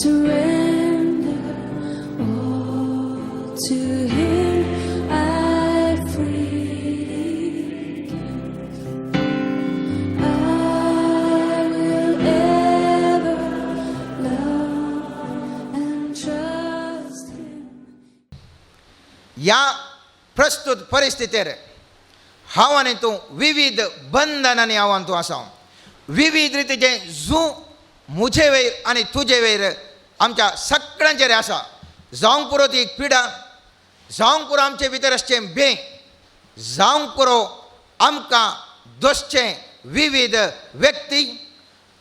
Surrender all to Him. I freely give. I will ever love and trust Him. ह्या प्रस्तूत परिस्थितीर हांव आनी तूं विविध बंधनांनी हांव आनी तूं आसा. विविध रितीचें जूं म्हजे वयर आनी तुजे वयर आमच्या सगळ्यांचेर आसा. जावंक पुरो ती एक पिडा, जावंक पुरो आमचे भितर आसचें बें, जावंक पुरो आमकां दोसचें विविध व्यक्ती,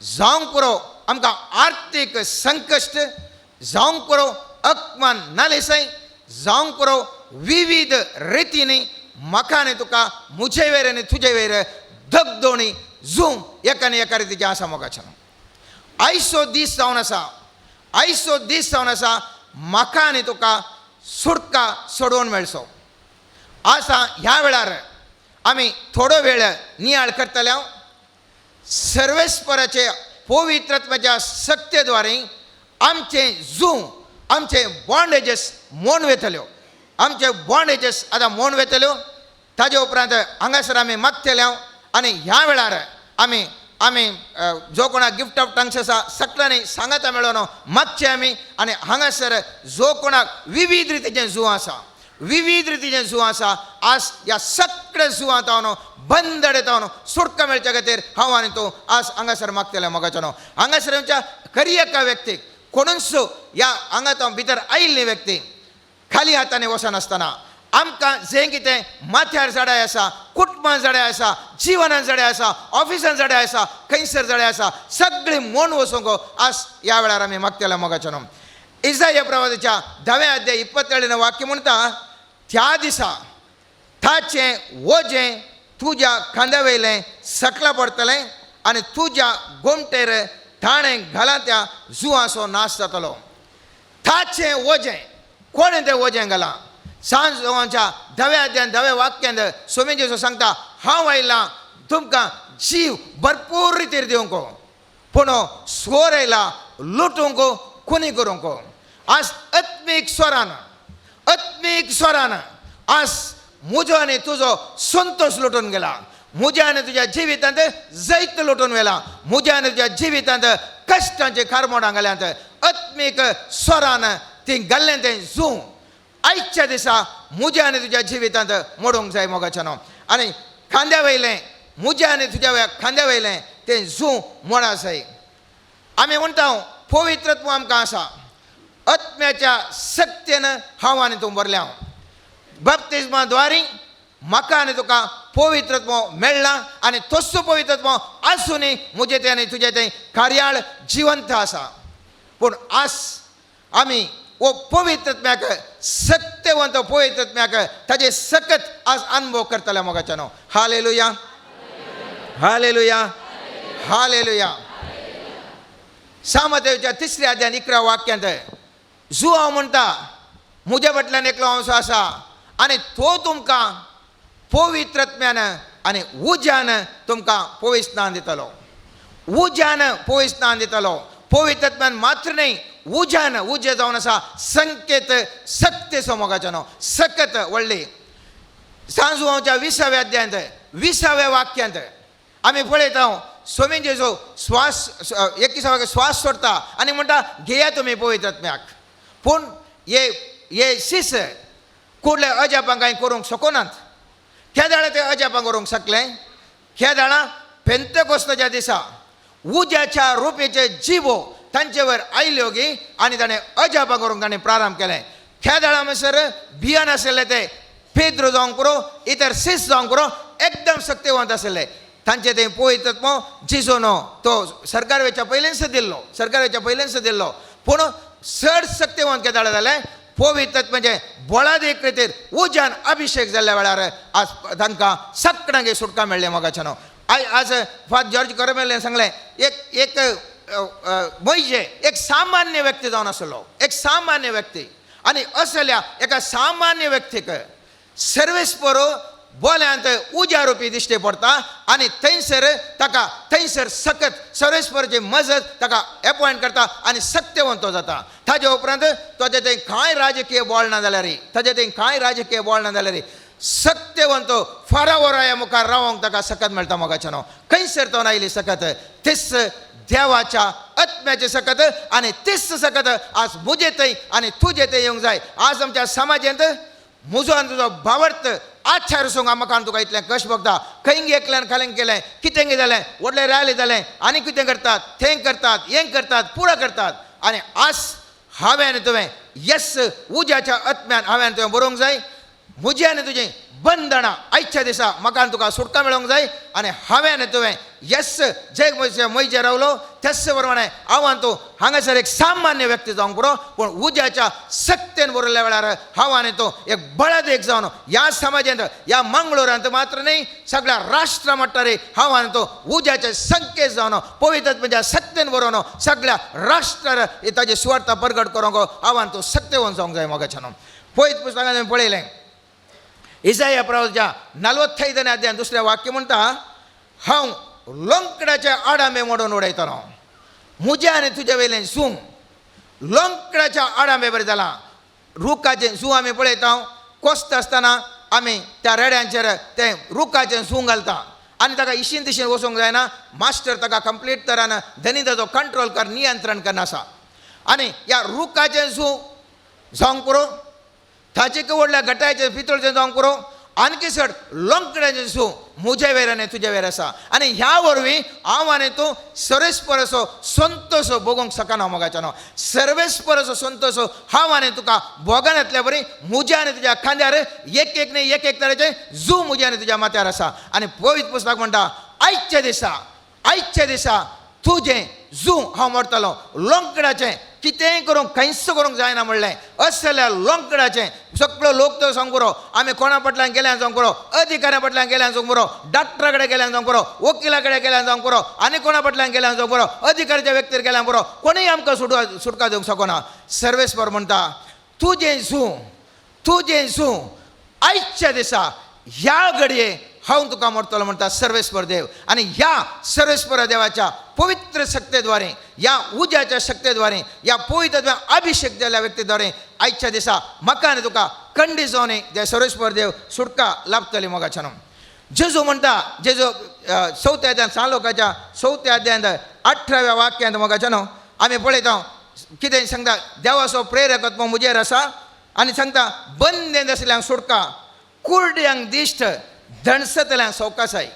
जावंक पुरो आमकां आर्थीक संकश्ट, जावंक पुरो अपमान नालेसाय, जावंक पुरो विविध रितींनी म्हाका आनी तुका म्हजे वयर आनी तुजे वयर दगदोणी जूं एका आनी एका रितीचें आसा. मोगाच्यान आयचो दीस जावन आसा, आयचो दीस जावन आसा म्हाका आनी तुका सुटका सोडोवन मेळचो आसा. ह्या वेळार आमी थोडो वेळ नियाळ करतले. हांव सर्वेस्पराचे पवित्रत्वाच्या सक्तेद्वारे आमचे जूं, आमचे बॉन्डेजीस मोड वेतल्यो, आमचे बॉन्डेजीस आतां मोड वेतल्यो. ताजे उपरांत हांगासर आमी मागतले हांव. आनी ह्या वेळार आमी आमी जो कोणाक गिफ्ट ऑफ टंग्स आसा, सगळ्यांनी सांगाता मेळोन मागचे आमी. आनी हांगासर जो कोणाक विविध रितीचें जूं आसा, विविध रितीचें जूं आसा, आज ह्या सगळे जुवां तावन बंदडे तावन सुटका मेळच्या खातीर हांव आनी तूं आज हांगासर मागतले. मोगाच्यानो, हांगासर आमच्या खरी एका व्यक्तीक कोणूच ह्या हांगा तो भितर आयिल्ली व्यक्ती खाली हाताने वचनासतना, आमकां जें कितें माथ्यार जडाय आसा, कुटुंबान जडाय आसा, जिवनान जडाय आसा, ऑफिसान जडाय आसा, खंयसर जडाय आसा, सगळीं मोड वचूंक आज ह्या वेळार आमी मागतले. मोगाच्यानो, इजाया प्रवादाच्या 10व्या अध्याय 27 वाक्य म्हणटा, त्या दिसा ताचें वजें तुज्या खांद्या वयलें सकला पडटलें आनी तुज्या गोमटेर ताणें घाला त्या जुवाचो नाश जातलो. ताचें वजें, कोणें तें वजें घालां? सांजच्या 10व्या अध्यायान 10व्या वाक्यांत सोमी जेजू सांगता, हांव आयलां तुमकां जीव भरपूर रितीर दिवंक, पूण स्वर आयला लुटूंक, खुनी करूंक. आज आत्मीक स्वरान, आत्मीक स्वरान आज म्हजो आनी तुजो संतोश लुटून गेला. म्हज्या आनी तुज्या जिवितांत जैत लुटून व्हेला. म्हज्या आनी तुज्या जिवितांत कश्टांचे कारमोडां घाल्यांत. आत्मीक स्वरान ती घाल्लें तें जूं आयच्या दिसा म्हज्या आनी तुज्या जिवितांत मोडूंक जाय. मोगाच्यानो, आनी खांद्या वयलें, म्हज्या आनी तुज्या खांद्या वयलें तें जूं मोडा जाय. आमी म्हणटा पवित्रत्व आमकां आसा, आत्म्याच्या सक्तेन हांव आनी तूं भरल्या, बाप्तिज्मा द्वारी म्हाका आनी तुका पवित्रत्व मेळ्ळां आनी तस्सो पवित्रत्व आसूनय म्हजें तें आनी तुजें तें कार्याळ जिवंत आसा. पूण आज आमी हो पवित्रत्म्याक, सत्यवंत पवित्रत्म्याक ताजे सकत आज अनुभव करतले. मोगाच्यानो, हालेलुया, हालेलुया, हालेलुया. सामतेच्या 3ऱ्या अध्यायान 11 वाक्यांत जुवांव म्हणटा, म्हज्या फाटल्यान एकलो अंश आसा आनी तो तुमकां पवित्रत्म्यान आनी उज्यान तुमकां पवित्र स्नान दितलो, उज्यान पवित्र स्नान दितलो. पवित्रत्म्यान मात्र न्हय, उज्यान. उजे जावन आसा संकेत सक्तेचो. मोगाच्यानो, सकत व्हडली. सांजुवांच्या 20व्या अध्यायांत 20व्या वाक्यांत आमी पळयता, सोमी जेजू श्वास 21व्या श्वास सोडता आनी म्हणटा, घेया तुमी पवित्रत्म्याक. पूण हे हे शिस कुडले अजापां कांय करूंक शकनात. केदाळा ते अजापां करूंक शकले? केदाळा पेंतकोस्ताच्या दिसा उज्याच्या रुपेचे जिवो तांचेवर आयल्यो गी आनी ताणें अजापां करूंक ताणें प्रारंभ केलें. केदाळा म्हणसर भियान आशिल्ले ते पेद्रो जावंक पुरो, इतर शिस जावंक पुरो, एकदम शक्तिवंत आशिल्ले. तांचे ते पवित्रत्व जिजोनो तो सरकार वेच्या पयलींच दिल्लो, सरकार वेच्या पयलींच दिल्लो. पूण चड शक्तिवंत केदाळा जालें? पवित्रत्व म्हणजे बळादीक रितीर उज्यान अभिशेक जाल्ल्या वेळार आज तांकां सगळ्यांक सुटका मेळ्ळी. मोगाच्यानो, I आज फादर जॉर्ज करमेलेन सांगलें, एक एक म्हणजे एक सामान्य व्यक्ती जावन आसलो, एक सामान्य व्यक्ती, आनी असल्या एका सामान्य व्यक्तीक सर्वेस्परो बोल्यांत उज्या रुपी दिश्टी पडटा आनी थंयसर ताका थंयसर सकत सर्वेस्पराची मजत ताका एपॉयंट करता आनी सत्यवंत तो जाता. ताजे उपरांत ताजे थंय कांय राजकीय बळ ना जाल्यार, ताजे थंय कांय राजकीय बळ ना जाल्यार सत्यवंत फारावराया मुखार रावंक ताका सकत मेळटा. मोगाच्यानो, खंयसर तो आयली सकत? तीच देवाच्या आत्म्याचे सकत आनी तीच सकत आज म्हजे थंय आनी तुजे थंय येवंक जाय. आज आमच्या समाजांत म्हजो आनी तुजो भावार्थ आचार सोंग म्हाका आनी तुका इतलें कश्ट भोगता. खंय एकल्यान खालें केलें, कितें जालें, व्हडलें रॅली जालें आनी कितें करतात, थें करतात, हें करतात, पुरो करतात. आनी आज हांवें आनी तुवें येस उज्याच्या आत्म्यान हांवें आनी तुवें बरोवंक जाय. म्हजें आनी तुजें बंधनां आयच्या दिसा म्हाका आनी तुका सुटका मेळोवंक जाय. आनी हांवें आनी तुवें येस जे म्हजे रावलो त्याच प्रमाणे हांव आनी तूं हांगासर एक सामान्य व्यक्ती जावंक पुरो, पूण उज्याच्या सक्तेन बरयल्ल्या वेळार हांव आनी तूं एक बळादेक जावन ह्या समाजांत, ह्या मंगळूरांत मात्र न्हय, सगळ्या राष्ट्रा मट्टार हांव आनी तूं उज्याचे संकेत जावन पवित्र म्हणजे सक्तेन बरोवन सगळ्या राष्ट्रार ताजी सुवार्ता परगट करूंक हांव आनी तूं सक्तेवन जावंक जाय. मोगाच्यानो, पयत पुस्तकांत हांवें पळयलें इसाया प्रवाच्या 45 अध्याय दुसरें वाक्य म्हणटा, हांव लोंकडाचे आडामे मोडून उडयतलो. म्हजें आनी तुजे वयलें सूंग लोंकडाच्या आडामे बरें जालां. रुखाचें सूं आमी पळयता, कोसता आसतना आमी त्या रेड्यांचेर तें रुखाचें सूंग घालता आनी ताका इशीन तिशीन वचूंक जायना. मास्टर ताका कंप्लीट तरान धनी ताचो कंट्रोल कर, नियंत्रण करना आसा. आनी ह्या रुखाचें सूं जावंक पुरो, ताचे व्हडल्या गटायचें पितळचें जावंक पुरो, आणखी चड लोंकड्याचें सूं म्हजे वेर आनी तुजे वेर आसा. आनी ह्या वरवीं हांव आनी तूं सर्वेस्पराचो संतोश भोगूंक शकना. मोगाच्यानो, सर्वेस्पराचो संतोश हांव आनी तुका भोगनातल्या बरी म्हज्या आनी तुज्या खांद्यार एक एक न्ही एक एक तरेचें जू म्हज्या आनी तुज्या माथ्यार आसा. आनी पवित्र पुस्तक म्हणटा, आयच्या दिसा, आयच्या दिसा तुजें जू हांव मोडटलो. लोंकडाचें कितेंय करूंक कांयच करूंक जायना म्हणलें असल्या लोंकडाचें सगळो लोक तो सांग पुरो. आमी कोणा फाटल्यान गेल्यान जावंक पुरो, अधिकाऱ्या फाटल्यान गेल्यान जावंक पुरो, डॉक्टरा कडेन गेल्यान जावंक पुरो, वकिला कडेन गेल्यान जावंक पुरो, आनी कोणा फाटल्यान गेल्यान जावंक पुरो, अधिकाऱ्याच्या व्यक्तीर गेल्यान पुरो, कोणूय आमकां सुटका दिवंक शकना. सर्वेस्पर म्हणटा, तुजें जू, तुजें जू आयच्या दिसा ह्या घडये हांव तुका मोडटलो म्हणटा सर्वेस्पर देव. आनी ह्या सर्वेस्पर देवाच्या पवित्र शक्तेद्वारे, ह्या उज्याच्या शक्तेद्वारे, ह्या पवित्र अभिषेक जाल्ल्या व्यक्तीद्वारे आयच्या दिसा म्हाका आनी तुका खंडीत जावन जे सर्वेस्पर देव सुटका लाभतली. मोगाच्यानो, जेजू म्हणटा, जेजू चवथ्या अध्यायांत, सान लोकाच्या चवथ्या अध्यायांत 18व्या वाक्यांत मोगाच्यानो आमी पळयता कितें सांगता, देवाचो प्रेरक आत्मो म्हजेर आसा आनी सांगता, बंदेंत आशिल्ल्यांक सुटका, कुर्ड्यांक दिश्ट, धणसतल्यांक सवकासाय.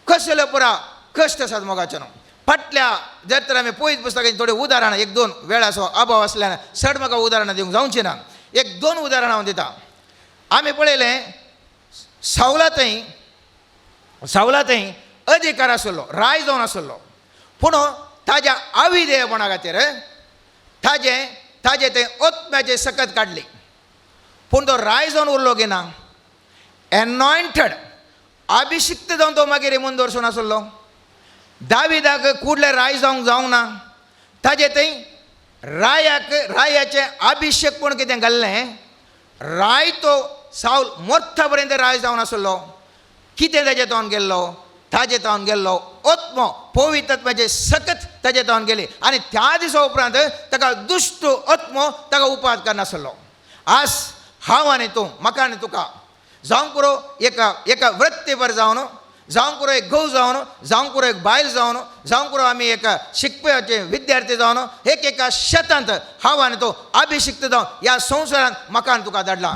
कसले पुरा कश्ट आसात मोगाच्यानो. फाटल्या जर तर आमी पयत पुस्तकांची थोडी उदाहरणां, एक दोन वेळाचो अभाव आसल्यान चड म्हाका उदाहरणां दिवंक जावची ना, एक दोन उदाहरणां हांव दिता. आमी पळयलें सावला थंय, सावला थंय अधिकार आसलो, राय जावन आसलो, पूण ताज्या अविधेयपणा खातीर ताजें ताजें तें आत्म्याचें सकत काडली. पूण तो राय जावन उरलो की ना, एनॉयंटेड अभिषिक्त जावन तो मागीर मुंदोरसून आसलो. दाविदाक कुडले राय जावंक जावंक ना, ताजे थंय रायाक रायाचें अभिषेक पूण कितें घाल्लें, राय तो सावल मोर्था पर्यंत राय जावन आसलो. कितें ताजे तावन गेल्लो, ताजे तावन गेल्लो आत्मो पवित्र सकत ताजे तावन गेली. आनी त्या दिसा उपरांत ताका दुश्ट आत्मो ताका उपाद करनासलो. आज हांव आनी तूं, म्हाका आनी तुका जावंक पुरो एका एका वृत्तीपर जावन, जावंक पुरो एक घोव जावन, जावंक पुरो एक बायल जावन, जावंक पुरो आमी एक शिकपाचे विद्यार्थी जावन, एक एका शेतांत हांव आनी तूं अभिषिक्त जावन ह्या संवसारांत म्हाका आनी तुका धाडला.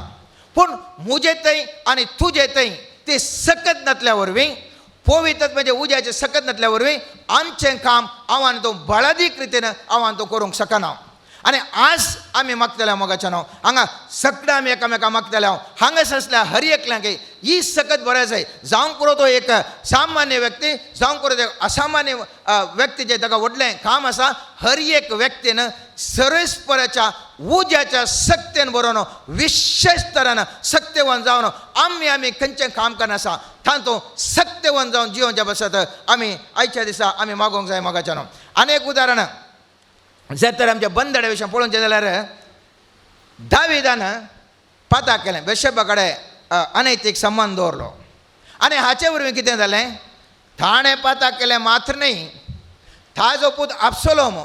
पूण म्हजे थंय आनी तुजे थंय ती सकत नातल्या वरवीं, पवित्र म्हणजे उज्याचें सकत नातल्या वरवीं आमचें काम हांव आनी तूं बळादीक रितीन हांव आनी तूं करूंक शकना. आनी आज आमी मागतले मोगाच्यानो, हांगा सगळें आमी एकामेका मागतले. हांव हांगासर आसल्या हर एकल्यांक ही सकत बरें जाय. जावंक पुरो तो एक सामान्य व्यक्ती, जावंक पुरो तो एक असामान्य व्यक्ती जे ताका व्हडलें काम आसा, हर एक व्यक्तीन सर्वेस्पराच्या उज्याच्या सक्तेन बरोवन विशेष तरान सक्तेवन जावन आमी आमी खंयचें काम करना आसा तातूंत सक्तेवन जावन जिवनच्या बसत आमी आयच्या दिसा आमी मागोवंक जाय मोगाच्यानो. आनी एक उदाहरण जर तर आमच्या बंदड्या विशय पळोवचें जाल्यार दाविदान पाता केलें, बेशेबा कडेन अनैतीक संबंद दवरलो. आनी हाचे वरवीं कितें जालें, ताणें पाताक केलें मात्र न्हय, ताजो पूत आपसोलोम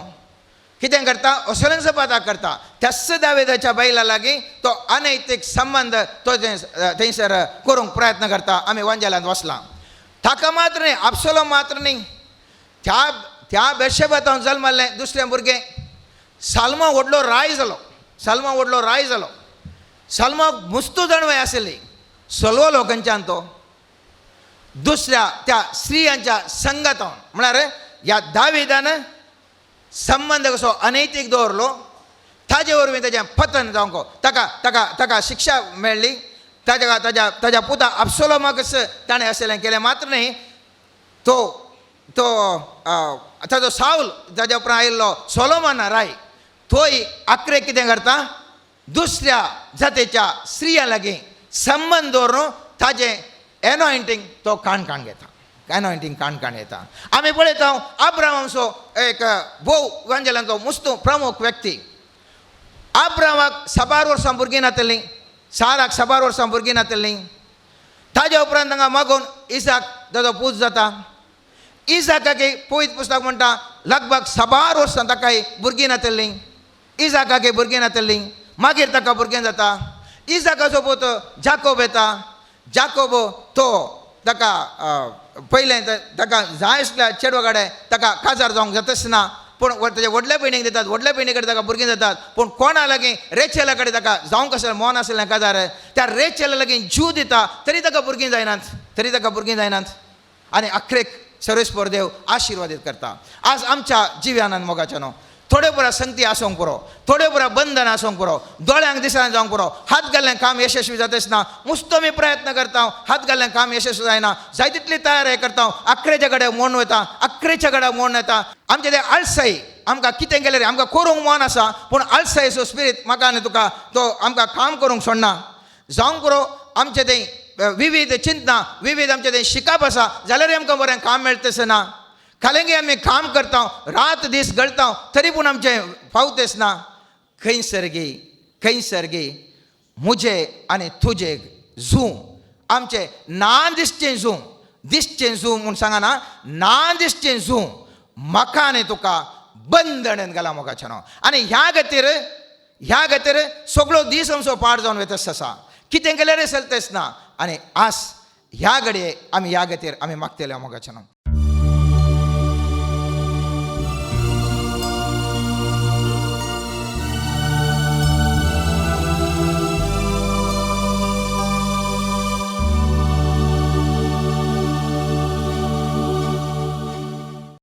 कितें करता, असलेंचो पाताक करता. त्याच दावेदाच्या बायला लागीं तो अनैतीक संबंद तो थंयसर करूंक प्रयत्न करता. आमी वंजेलांत वसलां. ताका मात्र न्हय, आपसोलोम मात्र न्हय, त्या त्या बेर्शेबातान जल्मल्लें दुसरें भुरगें साल्मा व्हडलो राय जालो. साल्मा व्हडलो राय जालो. साल्माक मुस्तू जाणवय आशिल्ली. सलवलो खंयच्यान तो दुसऱ्या त्या स्त्रियांच्या संगातान, म्हळ्यार ह्या दाविदान संबंद कसो अनैतीक दवरलो, ताजे वरवीं ताजें पतन जावंक ताका ताका ताका शिक्षा मेळ्ळी. ताज्या ताज्या ताज्या पुता आपसोलोमाकच ताणें अशें केलें मात्र न्हय, तो तो ताजो सावल ताज्या उपरांत आयिल्लो सोलोमन राय तोय आखरे कितें करता, दुसऱ्या जातीच्या स्त्रियां लागीं संबंद दवरून ताजें एनॉयंटींग तो काण काण घेता, एनॉयंटींग काण काण घेता. आमी पळयता आब्रामाचो एक भोव वांजेलांचो मुस्तू प्रमुख व्यक्ती. आब्रामाक साबार वर्सां भुरगीं नातलीं, साराक साबार वर्सां भुरगीं नातलीं. ताज्या उपरांत हांगा मागून इसाक ताजो पूत जाता. इसाकाक पवित्र पुस्तक म्हणटा लगभग साबार वर्सां ताकाय भुरगीं नातलीं, इसाकाक भुरगीं नातलीं. मागीर ताका भुरगें जाता. इसाकाचो पूत जाकोब येता. जाकोब तो ताका पयलें ताका जाय आसल्या चेडवा कडेन ताका काजार जावंक जातच ना, पूण ताच्या व्हडल्या भयणीक दितात, व्हडल्या भयणी कडेन ताका भुरगीं जातात. पूण कोणा लागीं रेचेला कडेन ताका जावंक आसलें मन आसलें काजार, त्या रेचेला लागीं जीव दिता तरी ताका भुरगीं जायनात, तरी ताका भुरगीं जायनात. आनी अखरेक सर्वेस्पर देव आशिर्वादीत करता. आज आमच्या जिव्यानंद मोगाच्या न्हू थोड्यो पुरा संगती आसूंक पुरो, थोड्यो पुरा बंधन आसूंक पुरो, दोळ्यांक दिसना जावंक पुरो, हात घाल्लें काम यशस्वी जातच ना. मुस्तो आमी प्रयत्न करता, हात घाल्लें काम यशस्वी जायना, जाय तितली तयारी करता, आखरेच्या कडेन मोड वता, आखरेच्या कडेन मोड येता. आमचे ते आळसाय आमकां कितें केलें रे, आमकां करूंक मन आसा पूण आळसायचो स्पिरीट म्हाका आनी तुका तो आमकां काम करूंक सोडना. जावंक पुरो आमचें तें विविध चिंतना, विविध आमचें तें शिकप आसा जाल्यार आमकां बरें काम मेळटलें ना. खालेंगे आमी काम करता, रात दीस गळता, तरी पूण आमचें फावतेच ना. खंयसर गे, खंयसर गे म्हजे आनी तुजे जूं, आमचें ना दिसचें जूं, दिसचें जूं म्हूण सांगना, ना दिसचें जूं म्हाका आनी तुका बंधनेन घाला मोगाचें न्हू. आनी ह्या खातीर, ह्या खातीर सगळो दीस आमचो पाड जावन वयता आसा, कितें केल्यार चलतेच ना. आनी आज ह्या घडये आमी ह्या खातीर आमी मागतले मोगाचें न्हू.